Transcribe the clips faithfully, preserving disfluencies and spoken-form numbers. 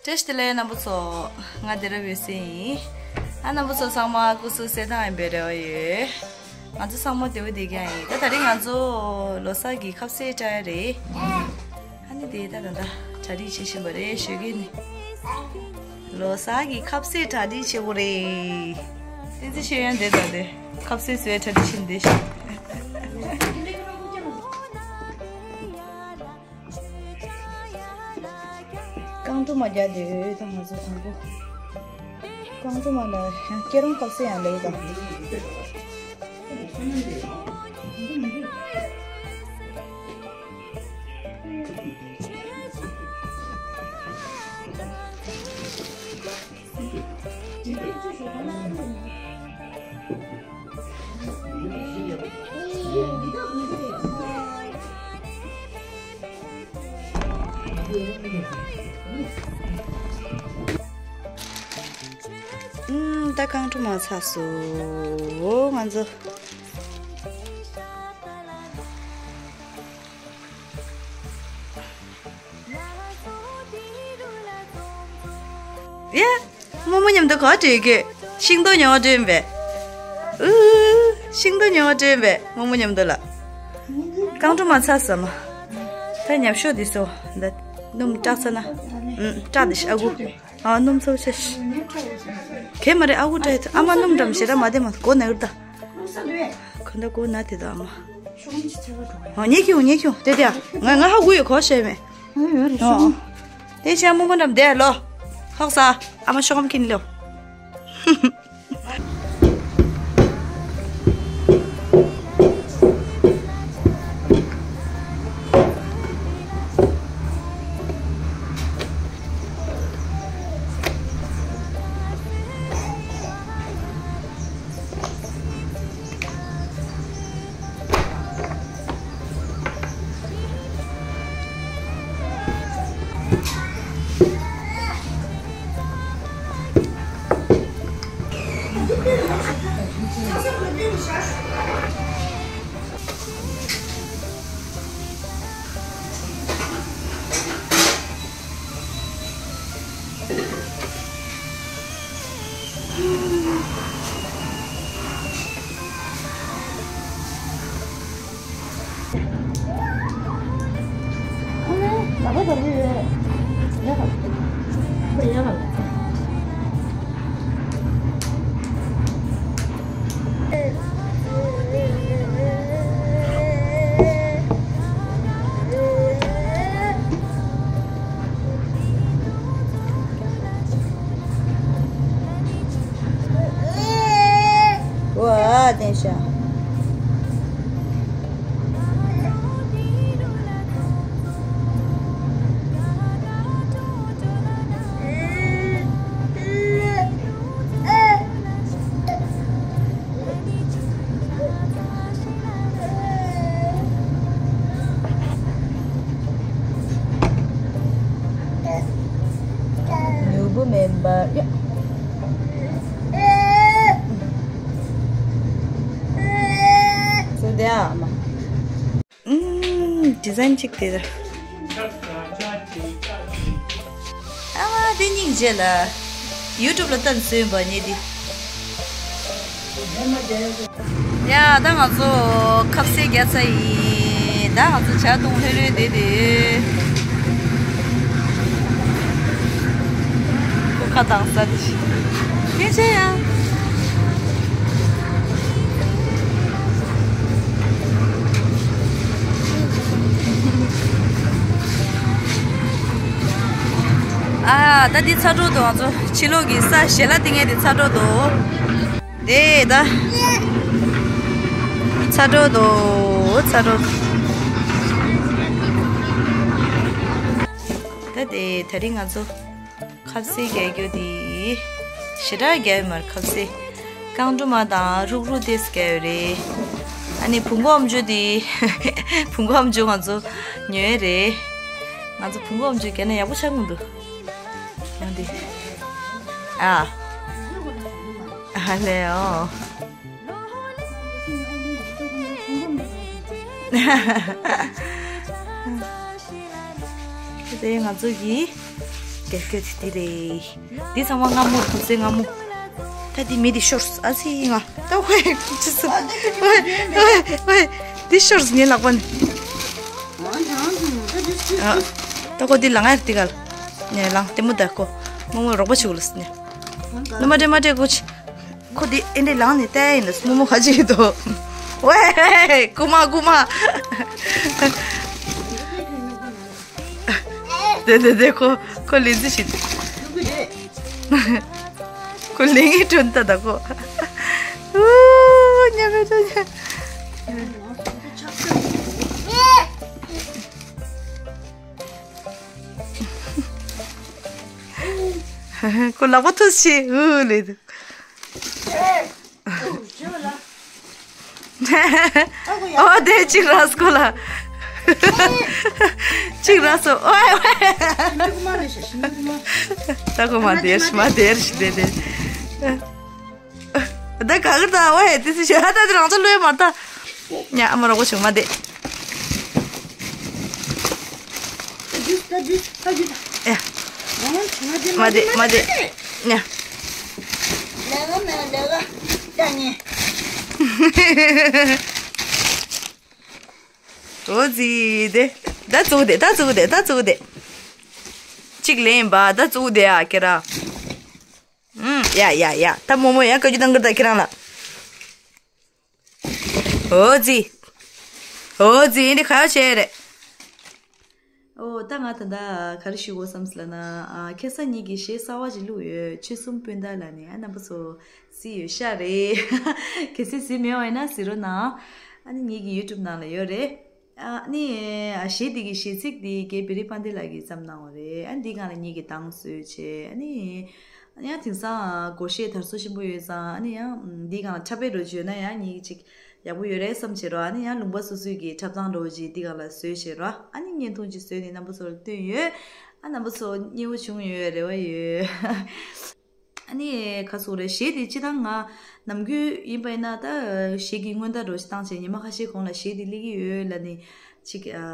བཀྲ་ཤིས་བདེ་ལེགས་རྣམ་པ་ཚོ། ང་དེ་རབ་ཡོད་སྲིད་ཡིན། ཨ་རྣམ་པ་ཚོ་ཚང་མ་སྐུ་གཟུགས་གསལ་ཐང་ཡིན་པའི་རེ་བ་ཡོད། ང་ཚོ་ཚང་མ་བདེ་པོ་བསྡད་ཀྱི་ཡིན། ད་དེ་རིང་ང་ཚོ་ལོ་གསར་གྱི་ཁ་ཟས་སྤྲད་ཡ་རེད། ཨ་ནི་དེ་ད་ད་ད་གྲ་སྒྲིག་བྱེད་བཞིན་པ་རེད་ཞུ་གི་ནི། ལོ་གསར་གྱི་ཁ་ཟས་གྲ་སྒྲིག་བྱེད་དགོས་རེད། བསྟན་འཛིན་ཤེས་ཡོན་དེ་ད་དེ་ཁ་ཟས་བཟོས་གྲ་སྒྲིག་བྱེད་བསྡད་ཤག་རྐང་བྲོ་མ་རྒྱག་དེ་ད་ང་ཚོ་དང་པོ། རྐང་བྲོ་མ་ལ་ཡང་སྐྱེ་རོང་ཁ་ཟས་ཡང་ལེགས་དང་། ཨུམ། ད་རྐང་བྲོ་མ་ཚར་སོང་། ང་ཚོ། ཡ། རྨོ་མོ་མཉམ་དུ་ག་པར་འགྲོ་གི། ཤིང་ཏོག་ཉོ་བར་འགྲོ་ཡིན་པས། ཨུ། ཤིང་ཏོག་ཉོ་བར་འགྲོ་ཡིན་པས། རྨོ་མོ་མཉམ་དུ་ལ། རྐང་བྲོ་མ་ཚར་སོང་མ། ད་ཉབ་ཤོག་འདི་སོ། ད་སྣུམ་སྐྲག་ཚར་ན། ཨུ། སྐྲག་འདི་ཤི་ཨ་ཁུ། ཨ། སྣུམ་ཚོ་ཆེ་ཤི། གས་མ་རེད་ཨ་ཁུ། སྐྲག་ཡོད། ཨ་མ་སྣུམ་འགྲམ་ཞེ་དྲག་མ་བསྟེན་མ། མགོ་ན་གི་རེད་ད། ག་འདྲ་མགོ་ན་དེ་ད་ཨ་མ། ཨོ། ཉེ་ཁྱོད་ཉེ་ཁྱོད་དེ་དེ་ཨ། ང་ང་ཧ་གོ་ཡོད་གོ་ཤེས་མེད། ཨ། ཡོད་རེད། ཨོ། ཤོག་དེ་བྱས་རྨོ་མོ་འགྲམ་བསྡད་ལོ། ཧོག་ས། ཨ་མ་ཤོག་སྒམ་ཁྱེར་ནས་ལོ། ཝ། བསྟན་ཤག་ནོར་བུ་མེད་པ་ཡ། སུ་དེ་ཨ་མ། ཨུམ། ཌི་ཛའིན་གཅིག་དེ་ར། ཨ་མ་དེ་སྙིང་རྗེ་ལ། ཡུ་ཊུབ་ལ་བཏོན་སོན་པ་ཉེ་དེ། ཡ། ད་ང་ཚོ་ཁ་ཟས་བརྒྱབ་ཚར་ཡིན། ད་ང་ཚོ་ཇ་འཐུང་ལྷོད་ལྷོད་བསྡད་དེ་ཡོད། ཁོ་ཁ་གདངས་ས་དེ་ཞིག་སྐད་ཆ་ཡ། ཨ། ད་འདི་ཚར་འགྲོ་འདུག་ང་ཚོ་ཕྱི་ལོགས་ཀྱི་ས་ཞལ་ལག་སྟེར་མཁན་དེ་ཚར་འགྲོ་འདུག་དེ་ད། ཚར་འགྲོ་འདུག་ཚར་འགྲོ་འདུག་ད་དེ་དེ་རིང་ང་ཚོ་ཁ་ཟས་རྒྱག་རྒྱུ་དེ་ཞེ་དྲག་རྒྱག་ཡོད་མ་རེད། ཁ་ཟས་རྐང་བྲོ་མ་དང་རུག་རུག་དེ་རྒྱག་ཡོད་རེད། ཨ་ནི་བོང་གུ་ཨམ་ཅོག་དེ་བོང་གུ་ཨམ་ཅོག་ང་ཚོ་ཉོས་རེད། ང་ཚོ་བོང་གུ་ཨམ་ཅོག་རྒྱག་ན་ཡག་པོ་ཆགས་ཀྱི་འདུག་ཡང་དེ། ཨ། ཨ་ལེ་ཨོ། དེ་ང་ཚོ་གི་ དེ་ཁྱོད་དེ་ལས། འདི་ཚང་མ་སྔ་མོ་ཁོ་ཚོའི་སྔ་མོ། ད་འདི་མི་འདི་ཤོར་ཨ་ཙི་ང་། ད་ཝེ་ཅི་སུ། ཝེ་ཝེ་ཝེ། འདི་ཤོར་ངའི་ལག་པ་ནས། ཨ། ད་ཁོ་འདི་ལང་ཡར་འདི་ག་ལ། ནས་ལང་ལྟད་མོ་ད་ཁོ། རྨོ་མོ་རོགས་པ་བྱེད་དགོས་ལ་ཟེར་ནས། ནི་མ་འདྲེ་མ་འདྲེ་ཁོ་ཆི། ཁོ་འདི་ཨེ་འདྲེ་ལང་ནས་ལྟ་ཡིན་ལ་རྨོ་མོ་ཁ་ཅིག་འདུག་ཝེ། རྐུ་མ་རྐུ་མ། དེ་དེ་དེ་ཁོ་ཁོ་ལེན་རྩིས་བྱེད། ཁོ་ལེན་ངེས་དྲན་ད་ད་ཁོ། ཨུ། ཉ་མེད་ད་ཉ། ཁོ་ལག་པ་ཐུག་ཤི་ཨུ་ལེ། ཨོ་དེ་གཅིག་རག་སོང་ལ། གཅིག་རག་སོང་། ཨོའི་ཨོའི། ད་ཁོ་མ་དེར་མ་དེར་ཞི་དེ་དེ། ད་ག་གི་ད་ཨོའི་དེ་སི་ཞི་ཧ་ད་དེ་རང་ཚོ་ལོས་མ་ད། ཉ་ཨ་མ་རོགས་པོ་བྱུང་མ་དེ། ཨེ། མ་དེ་མ་དེ། ཉ། ཨོ་ཙི་དེ། ད་ཙུག་དེ་ད་ཙུག་དེ་ད་ཙུག་དེ། གཅིག་ལེན་པ་ད་ཙུག་དེ་ཨ་ཁྱེད་རང་། ཨུམ། ཡ་ཡ་ཡ། ད་རྨོ་མོ་ཡ་བཀའ་བཀྱོན་གཏང་གི་རེད་ད་ཁྱེད་རང་ལ། ཨོ་ཙི། ཨོ་ཙི་འདི་ག་བྱས་རེད། ཨོ་ད་ང་ད་ལྟ་ག་རེ་ཞུ་དགོས་བསམ་སོང་ལབ་ན། ཨ། ཁ་སང་ཉིད་ཀྱིས་གཞས་གསར་བ་ཞིག་བླུགས་ཡོད། ཆོལ་གསུམ་སྤུན་ཟླ་ལབ་ནས། ཨ། རྣམ་པ་ཚོ་གཟིགས་ཡོད་ཤག་རེད། གལ་སྲིད་གཟིགས་མེད་པ་ཡིན་ན་གཟིགས་རོགས་གནང་། ཨ་ནི་ཉིད་ཀྱི་ཡུ་ཊུབ་ནང་ལ་ཡོད་རེད། ཨ་ནི་གཞས་འདི་གི་གཞས་ཚིག་འདི་རྒན་བེ་རི་དཔལ་ལྡན་ལགས་ཀྱིས་བརྩམས་གནང་བ་རེད། ཨ་འདི་སྒང་ལ་ངེད་ཀྱིས་གདངས་བཟོས་བྱས། ཨ་ནི་ཡང་དེང་སང་སྒོར་གཞས་དར་སོ་ཆེན་པོ་ཡོད་ཙང་། ཨ་ནི་ཡང་འདི་སྒང་ལ་འཁྲབ་པའི་འགྲོ་བྱོས་ན་ཡང་ངེད་ཅིག་ཡག་པོ་ཡོད་རེད་བསམ་བྱས་རོགས། ཨ་ནི་ཡང་ལུང་པ་སོ་སོའི་གི་འཁྲབ་སྟངས་འགྲོ་ཅིག་འདི་སྒང་ལ་བཟོས་བྱས་རོགས། ཨ་ནི་བརྙན་ཐུང་ཅིག་བཟོས་ནས་རྣམ་པ་ཚོ་ལ་སྟོན་ཡོད། ཨ་རྣམ་པ་ཚོ་མཉེས་པོ་བྱུང་ཡོད་རེ་བ་ཡོད། ཨ་ནི་ཁ་སོ་རེ་གཞས་དེ་སྤྱི་བཏང་ང་ནམ་རྒྱུན་ཡིན་པ་ཡིན་ན་ད་གཞས་ཀྱི་སྔོན་བརྡ་རོ་ཞིག་བཏང་བྱས། ཉི་མ་ཁ་ཤས་གོང་ལ་གཞས་དེ་སླེབས་ཀྱི་ཡོད་ལབ་ནས་ཅིག་ཨ་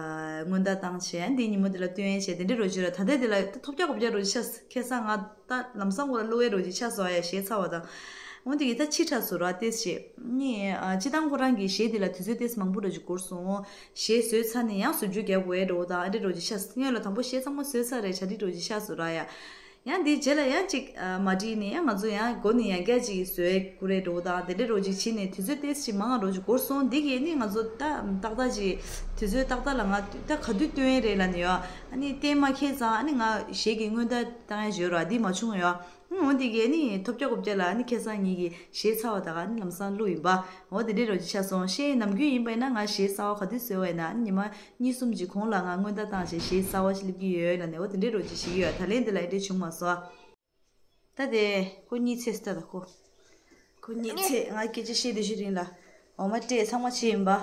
སྔོན་བརྡ་བཏང་བྱས། ཨ་འདི་ཉིན་མོ་དེ་ལ་སྟོན་བྱས་དེ་འདྲའི་རོ་བྱོས་ར། ད་ལྟ་དེ་ལ་ད་ཐོབ་རྒྱག་གོ་བརྒྱག་རོ་ཞིག་ཆགས། ཁ་སང་ང་ད་ལམ་སང་ཁོ་ལ་གློ་བའི་རོ་ཞིག་ཆགས་སོང་། ཨ་ཡ་གཞས་ཚར་བ་དང་། འོ་དེ་གི་ད་ཕྱི་དྲགས་སོ་ར་ཏེས་བྱས། ནི་ཨ་སྤྱི་བཏང་ཁོ་རང་གི་གཞས་དེ་ལ་དུས་ཚོད་ཏེས་མང་པོ་རོ་ཞིག་འགོར་སོང་། གཞས་བཟོས་ཚར་ནས་ཡང་བཟོ་བཅོས་རྒྱག་དགོས་འགྲོ་དང་། ཨ་འདྲའི་རོ་ཞིག་ཆགས། སྔོན་ལ་དང་པོ་གཞས་ཚང་མ་བཟོས་ཚར་རེད། གྲ་སྒྲིག་རོ་ཞིག་ཆགས་སོ་ར་ཡ། ཡང་འདིའི་རྗེས་ལ་ཡང་ཅིག་ཨ་མ་བྲིས་ནས་ཡང་ང་ཚོ་ཡང་སྒོ་ནས་ཡང་བསྐྱར་ཅིག་བཟོས་དགོས་རེད་འགྲོ་དང་། དེ་འདྲའི་རོ་ཅིག་བྱས་ནས་དུས་ཚོད་ཏོག་ཙམ་ཅིག་མང་རོ་ཅིག་འགོར་སོང་། འདི་གས་ནི་ང་ཚོ་ད་ཏག་ཏག་ཅིག་དུས་ཚོད་ཏག་ཏག་ལ་ང་ད་ག་དུས་སྟོན་ཡས་རེད་ལབ་ནས་ཡོད། ཨ་ནི་གཏན་མ་འཁེལ་ཙང་། ཨ་ནི་ང་གཞས་ཀྱི་སྔོན་བརྡ་བཏང་ཡས་བརྗོད་རོགས། འདི་མ་བྱུང་ཡོད། ཨ་འོ་འདི་གས་ནི་ཐོབ་རྒྱག་གོ་བརྒྱག་ལ། ཨ་ནི་ཁ་སང་ཉིད་ཀྱི་གཞས་ཚར་བ་ད་ག་ནི་ལམ་སང་བླུགས་ཡིན་པ། འོ་དེ་འདྲའི་རོ་ཅིག་ཆགས་སོང་། ཤེས་ནམ་རྒྱུན་ཡིན་པ་ཡིན་ན་ང་གཞས་གསར་བ་ག་དུས་བཟོས་བ་ཡིན་ན། ཨ་ནི་ཉི་མ་གཉིས་གསུམ་ཅིག་གོང་ལ་ང་སྔོན་བརྡ་བཏང་བྱས་གཞས་གསར་བ་ཞིག་སླེབས་ཀྱི་ཡོད་ལབ་ནས། འོ་དེ་འདྲའི་རོ་ཅིག་བྱེད་ཀྱི་ཡོད། ད་ལན་འདི་ལ་ཨེ་འདྲའི་བྱུང་མ་སོང་། ད་དེ་ཁོ་གཉིད་ཚད་སྟ་ད་ཁོ། ཁོ་གཉིད་ཚད། ང་སྐད་ཆ་བཤད་དུས་ཤི་རིང་ལ་འོ་མ་སྤྲད་ཚང་མ་བྱས་ཡིན་པ།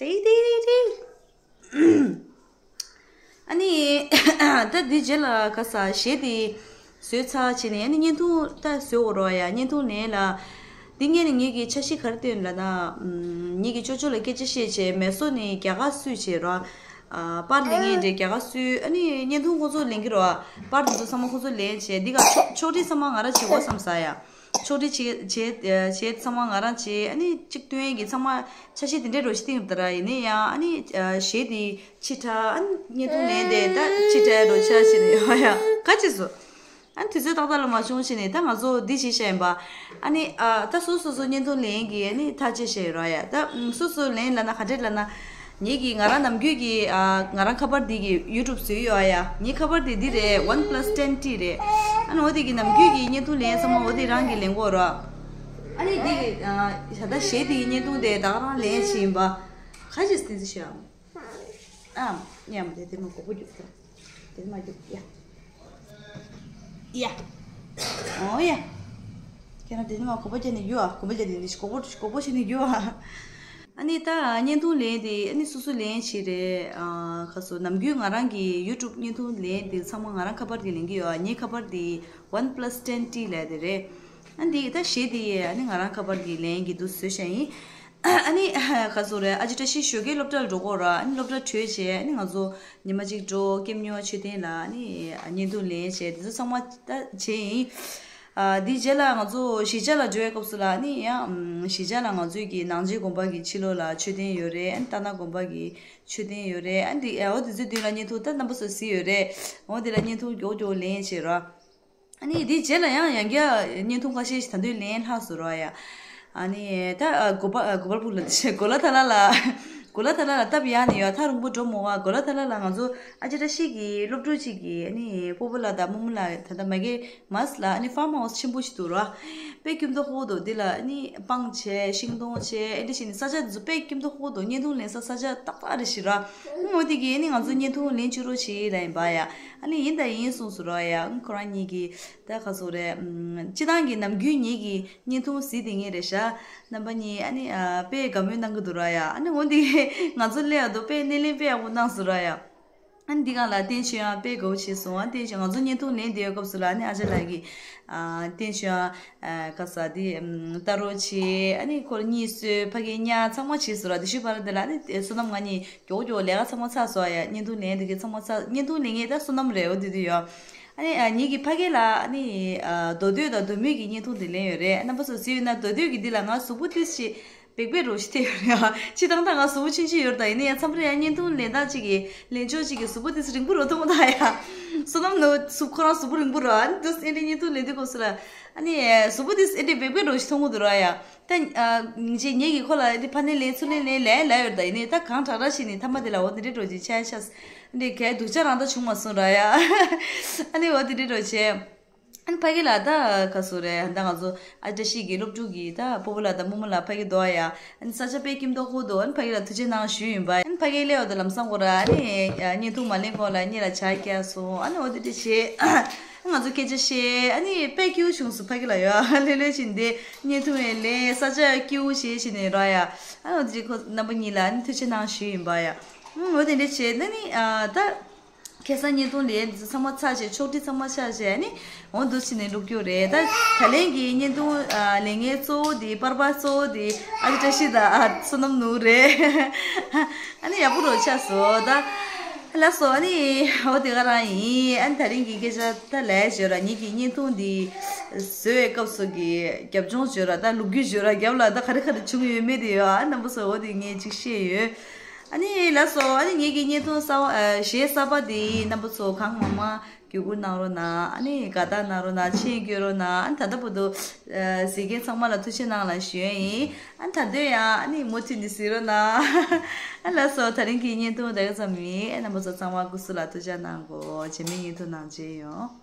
ཏེ་ཏེ་ཏེ་ཏེ། ཨ་ནི་ད་འདི་རྗེས་ལ་ག་ས་གཞས་དེ་བཟོས་ཚར་བྱས་ནས། ཨ་ནི་བརྙན་ཐུང་ད་བཟོས་འོ་རོགས་ཡ། བརྙན་ཐུང་ལེན་ལ། འདི་ངས་ནི་ངེད་ཀྱི་འཆར་གཞི་ག་རེ་བཏོན་ལབ་ན། ངེད་ཀྱི་ཅོ་ཅོ་ལ་སྐད་ཆ་བཤད་བྱས། མེ་སོ་ནས་རྒྱ་གར་བསུས་བྱས་རོགས། ཨ་པར་ལེན་མཁན་འདྲ་རྒྱ་གར་བསུས། ཨ་ནི་བརྙན་ཐུང་ཁོ་ཚོ་ལེན་གི་རོགས། པར་དེ་ཚོ་ཚང་མ་ཁོ་ཚོ་ལེན་བྱས། འདི་ག་ཕྱོགས་ཕྱོགས་སྒྲིག་ཚང་མ་ང་རང་བྱེད་དགོས་བསམ་ས་ཡ། ཕྱོགས་སྒྲིག་བྱེད་བྱེད་བྱེད་ཚང་མ་ང་རང་བྱེད། ཨ་ནི་གཅིག་སྟོན་གྱི་ཚང་མ་འཆར་གཞི་དེ་འདྲའི་རོ་ཞིག་བཏིང་ཡོད་ད་ར། ཡིན་ནའི་ཡང་ཨ་ནི་གཞས་དེ་ཕྱི་དྲགས། ཨ་ནི་བརྙན་ཐུང་ལེན་དེ་ད་ཕྱི་དྲགས་རོ་ཆ་ཞིག་ནས་ཡོང་ཡ་ག་ཅི་བཟོ། ཨ་ནི་དུས་ཚོད་ཏག་ཏག་ལ་མ་བྱུང་བྱས་ནས་ད་ང་ཚོ་འདི་བྱེད་བྱ་ཡིན་པ། ཨ་ནི་ཨ་ད་སོ་སོ་སོ་བརྙན་ཐུང་ལེན་གྱི་ཨ་ནི་ཐག་བཅད་བྱ་ཡོད་ར་ཡ། ད་སོ་སོ་ལེན་ལབ་ན་ག་འདྲས་ལབ་ན། ངེད་ཀྱི་ང་རང་ནམ་རྒྱུན་གྱི་ཨ་ང་རང་ཁ་པར་འདི་གི་ཡུ་ཊུབ་བཟོས་ཡོད་ཨ་ཡ། ངའི་ཁ་པར་དེ་འདི་རེད། ཝན་པ་ལ་སི་ཊེན་ཊི་རེད། ཨ་ནི་འོ་དེ་གི་ནམ་རྒྱུན་གྱི་བརྙན་ཐུང་ལེན་ཚང་མ་འོ་དེ་རང་གི་ལེན་གོ་ར། ཨ་ནི་འདི་གི་ཨ་ད་ལྟ་གཞས་དེ་གི་བརྙན་ཐུང་དེ་ད་ག་རང་ལེན་བྱས་ཡིན་པ། ག་ཅི་སྟེ་ཟེར་ཤག་ཨ་ཉམས་དེ་དེ་མ་གོ་པོ་རྒྱུག་ཐལ། དེ་མ་རྒྱུག་ཡ། ཡ། ཨོ་ཡ། ཁྱེད་རང་དེ་ནི་མ་གོ་པོ་བྱས་ནས་རྒྱུག་ཨ། གོ་པོ་བྱས་ནས་ནི་གོ་པོ་གོ་པོ་བྱས་ནས་རྒྱུག་ཨ། ཨ་ནི་ད་བརྙན་ཐུང་ལེན་དེ་ཨ་ནི་སོ་སོ་ལེན་བྱས་རེད། ཨ་ཁ་སོ་ནམ་རྒྱུན་ང་རང་གི་ཡུ་ཊུབ་བརྙན་ཐུང་ལེན་དེ་ཚང་མ་ང་རང་ཁ་པར་གྱི་ལེན་གྱི་ཡོད་ཨ། ངའི་ཁ་པར་དེ་ཝན་པ་ལ་སི་ཊེན་ཊི་ལབ་དེ་རེད། ཨ་འདི་ད་གཞས་དེ་ཨ་ནི་ང་རང་ཁ་པར་གྱི་ལེན་གྱི་འདུག་བཟོས་བཞག་ཡིན། ཨ་ནི་ག་ཟེར་རེད། ཨ་ཅེ་བཀྲ་ཤིས་ཞོགས་ཀས་སློབ་གྲྭར་འགྲོ་དགོས་ར། ཨ་ནི་སློབ་གྲྭ་གྲོལ་བྱས་ཨ་ནི་ང་ཚོ་ཉི་མ་གཅིག་འགྲོ། སྐྱབས་གནས་མཆོད་རྟེན་ལ་ཨ་ནི་བརྙན་ཐུང་ལེན་བྱས་དེ་ཚོ་ཚང་མ་ད་བྱས་ཡིན། ཨ་དེའི་རྗེས་ལ་ང་ཚོ་གཞིས་ཆགས་ལ་འགྲོ་བའི་སྐབས་སུ་ལ་ཨ་ནི་ཡང་གཞིས་ཆགས་ལ་ང་ཚོའི་གི་ནང་ཆེན་དགོན་པ་གི་ཕྱི་ལོགས་ལ་མཆོད་རྟེན་ཡོད་རེད། ཨ་ནི་རྟ་ནག་དགོན་པ་གི་མཆོད་རྟེན་ཡོད་རེད། ཨ་ནི་འོ་དེ་ཚོའི་མདུན་ལ་བརྙན་ཐུང་ད་རྣམ་པ་ཚོས་གཟིགས་ཡོད་རེད། འོ་དེ་ལ་བརྙན་ཐུང་མགྱོགས་མགྱོགས་ལེན་བྱས་ར། ཨ་ནི་དེའི་རྗེས་ལ་ཡང་ཡང་བསྐྱར་བརྙན་ཐུང་ཁ་ཤས་ཤིག་ད་དུང་ལེན་ལྷག་སོང་ར་ཡ། ཨ་ནི་ད་ཨ་གོ་པ་ཨ་གོ་པལ་པུར་ལ་དེ་བྱས་གོ་ལ་ཐ་ལ་ལ། གོ་ལ་ཐ་ལ་ལ་སྟབས་ཡག་ནས་ཡོད། ཐག་རིང་པོ་འགྲོ་མ་དགོས། གོ་ལ་ཐ་ལ་ལ་ང་ཚོ་ཨ་ཅེ་བཀྲ་ཤིས་ཀྱི་སློབ་ཕྲུག་ཅིག་གིས་ཨ་ནི་སྤོ་བོ་ལགས་དང་རྨོ་མོ་ལགས་ད་ལྟ་མ་གི་མཱས་ལ་ཨ་ནི་ཕཱརམ་ཧའོ་སི་ཆེན་པོ་ཞིག་འདུག་ར། དཔེ་སྐྱིད་པོ་ཧོ་དོ་དེ་ལ་ཨ་ནི་སྤང་བྱས་ཤིང་སྡོང་བྱས་ཨེ་འདྲ་བྱས་ནས་ས་ཆ་དེ་ཚོ་དཔེ་སྐྱིད་པོ་ཧོ་དོ། བརྙན་ཐུང་ལེན་ས་ས་ཆ་ཏག་ཏག་རེད་ཤི་ར། ཨོ་དེ་གིས་ཨ་ནི་ང་ཚོ་བརྙན་ཐུང་ལེན་བཅུག་རོགས་བྱེད་ལབ་ཡིན་པ་ཡ། ཨ་ནི་ཡིན་ད་ཡིན་གསུངས་སོང་ར་ཡ། ཨང་ཁོ་རང་གཉིས་ཀྱིས་ད་ག་ཟེར་རེད། ཨམ་སྤྱི་བཏང་གི་ནམ་རྒྱུན་ངེད་ཀྱི་བརྙན་ཐུང་གཟིགས་བསྡད་མཁན་རེད་ཤག་རྣམ་པ་གཉིས་ཨ་ནི་ཨ་དཔེ་དགའ་མོས་གནང་གི་འདུག་ར་ཡ། ཨ་ནི་འོ་འདི་ང་ཚོ་སླེབས་ཡག་འདུག་དཔེ་སྣེ་ལེན་དཔེ་ཡག་པོ་གནང་སོང་ར་ཡ། ཨ་ནི་འདི་སྒང་ལ་བསྟན་ཆོས་ཡང་དཔེ་དགའ་བོ་བྱས་སོང་། ཨ་བསྟན་ཆོས་ང་ཚོ་བརྙན་ཐུང་ལེན་བསྡད་ཡོད་སྐབས་སུ་ལ་ཨ་ནི་ཨ་ཅག་ལགས་ཀྱིས་ཨ་བསྟན་ཆོས་ཡང་ཨ་ག་ས་འདི་ཨམ་ལྟ་རོགས་བྱེད། ཨ་ནི་ཁོ་གཉིས་གསོས་ཕ་གིར་ཉར་ཚང་མ་བྱས་སོང་ར། དེ་ཤུ་བར་དེ་ལ་ཨ་ནི་བསོད་ནམས་ང་གཉིས་མགྱོགས་མགྱོགས་ལས་ཀ་ཚང་མ་ཚར་སོང་ཡ། བརྙན་ཐུང་ལེན་དེ་གའི་ཚང་མ་ཚར། བརྙན་ཐུང་ལེན་མཁན་ད་བསོད་ནམས་རེད། འོ་དེ་དུས་ཡོད། ཨ་ནི་ཨ་ངེད་ཀྱི་ཕ་གི་ལ་ཨ་ནི་ཨ་མདོ་སྟོད་དང་མདོ་སྨད་ཀྱི་བརྙན་ཐུང་དེ་ལེན་ཡོད་རེད། རྣམ་པ་ཚོ་གཟིགས་ཡོད་ན་མདོ་སྟོད་ཀྱི་འདི་ལ་ང་གཟུགས་པོ་ཏོག་ཙམ་སྦེག་སྦེག་རོ་ཞིག་ཐེབས་ཡོད་རེད། ཨ་སྤྱིར་བཏང་ད་ང་གཟུགས་པོ་ཆུང་ཆུང་ཡོད་རེད། ད་ཡིན་ན་ཡང་མཚམས་རེ་ཡང་བརྙན་ཐུང་ལེན་སྟངས་གཅིག་གི་ལེན་ཕྱོགས་གཅིག་གི་གཟུགས་པོ་ཏོག་ཙམ་རིང་པོ་རོ་མཐོང་གི་ད་ཡ། བསོད་ནམས་ནོར་བུ་ཁོ་རང་གཟུགས་པོ་རིང་པོ་རོ། ཨ་ནི་འདུག་སེ་ཨེ་འདྲའི་བརྙན་ཐུང་ལེན་དུས་སྐབས་སུ་ལ་ཨ་ནི་གཟུགས་པོ་ཏོག་ཙམ་ཨེ་འདྲའི་སྦེག་སྦེག་རོ་ཞིག་མཐོང་གི་འདུག་ར་ཡ། ད་ཨ་ངེད་ཀྱིས་ངེད་ཀྱིས་ཁོ་ལ་ཨེ་འདྲའི་ཕར་ནས་ལེན་ཚུར་ནས་ལེན་ལས་ལས་ཡོད་རེད། ད་ཡིན་ནའི་ད་གང་དྲག་དྲག་ཞིག་ནི་མཐའ་མ་དེ་ལ་འོ་དེ་འདྲའི་རོ་ཅིག་ཆ་ཤས། འདི་གའི་སྡུག་ཅག་རང་ད་བྱུང་མ་སོང་ར་ཡ། ཨ་ནི་འོ་དེ་འདྲའི་རོ་བྱས། ཨ་ནི་ཕ་གི་ལ་ད་ག་ཟེར་རེད། ད་ང་ཚོ་ཨ་བཀྲ་ཤིས་ཀྱི་སློབ་ཕྲུག་གི་ད་སྤོ་བོ་ལགས་དང་རྨོ་མོ་ལགས་ཕ་གི་འདུག་ཡ། ཨ་ནི་ས་ཆ་དཔེ་སྐྱིད་མདོག་ཁུག་འདུག་ཨ་ནི་ཕ་གི་ལ་ཐུགས་རྗེ་གནང་ཞུས་ཡིན་པ། ཨ་ནི་ཕ་གི་སླེབས་པ་དང་ལམ་སང་ཁོ་ར་ཨ་ནི་བརྙན་ཐུང་མ་ལེན་གོང་ལ་གཉིས་ལ་ཇ་བཀྱགས་སོང་། ཨ་ནི་འོ་དེ་འདྲ་བྱས། ཨ་ནི་ང་ཚོ་སྐད་ཆ་བཤད། ཨ་ནི་དཔེ་སྐྱིད་པོ་བྱུང་སོང་ཕ་གི་ལ་ཡ། ལྷོད་ལྷོད་བྱས་ནས་བརྙན་ཐུང་ཡང་ལེན། ས་ཆ་སྐྱིད་པོ་བྱས་བྱས་ནས་ར་ཡ། ཨ་ནི་འོ་དེ་འདྲ་ཁོ་རྣམ་པ་གཉིས་ལ་ཨ་ནི་ཐུགས་རྗེ་གནང་ཞུས་ཡིན་པ་ཡ། ཨ་ནི་འོ་དེ་འདྲ་བྱས། ད་ནི་ཨ་ད། ཁ་སང་བརྙན་ཐུང་ལེན་འདི་ཚོ་ཚང་མ་ཚར་བྱས་ཕྱོགས་སྒྲིག་ཚང་མ་ཚར་བྱས་ནི་འོ་འདུག་བྱས་ནས་བླུག་རྒྱུ་རེད། ད་ད་ལན་གྱི་བརྙན་ཐུང་ཨ་ལེན་མཁན་གཙོ་བོ་དེ་པར་པ་གཙོ་བོ་དེ་ཨ་ཅེ་བཀྲ་ཤིས་དང་ཨ་བསོད་ནམས་ནོར་བུ་རེད། ཨ་ནི་ཡག་པོ་རོ་ཆགས་སོང་ད། ལགས་སོ། ཨ་ནི་འོ་དེ་ག་རང་ཡིན། ཨ་ནི་ད་རིང་གི་སྐད་ཆ་ད་ལས་བརྗོད་ར། ངེད་ཀྱི་བརྙན་ཐུང་འདི་བཟོ་བའི་སྐབས་སུ་གི་རྒྱབ་ལྗོངས་བརྗོད་ར། ད་ལོ་རྒྱུས་བརྗོད་ར། རྒྱབ་ལ་ད་ག་རེ་ག་རེ་བྱུང་ཡོད་མེད་དེ་ཡོད། ཨ་རྣམ་པ་ཚོ་འོ་དེ་ངས་ཅིག་བཤད་ཡོད། ཨ་ནི་ལགས་སོ། ཨ་ནི་ངེད་ཀྱི་བརྙན་ཐུང་གསར་པ་ཨ་གཞས་གསར་པ་དེ་རྣམ་པ་ཚོ་གང་མང་མང་བརྒྱུད་སྐུར་གནང་རོགས་གནང་། ཨ་ནི་དགའ་རྟགས་གནང་རོགས་གནང་། མཆན་བཀོད་རོགས་གནང་། ཨ་ནི་ད་ལྟ་བར་དུ་ཨ་གཟིགས་མཁན་ཚང་མ་ལ་ཐུགས་རྗེ་གནང་ལ་ཞུ་ཡ་ཡིན། ཨ་ནི་ད་དུང་ཡང་ཨ་ནི་མུ་མཐུད་ནས་གཟིགས་རོགས་གནང་། ཨ་ལགས་སོ། ད་རིང་གི་བརྙན་ཐུང་ད་ག་ཙམ་ཡིན། ཨ་རྣམ་པ་ཚོ་ཚང་མ་སྐུ་གཟུགས་ལ་ཐུགས་ཅག་གནང་གོ། རྗེས་མའི་བརྙན་ཐུང་ནང་མཇལ་ཡོང་།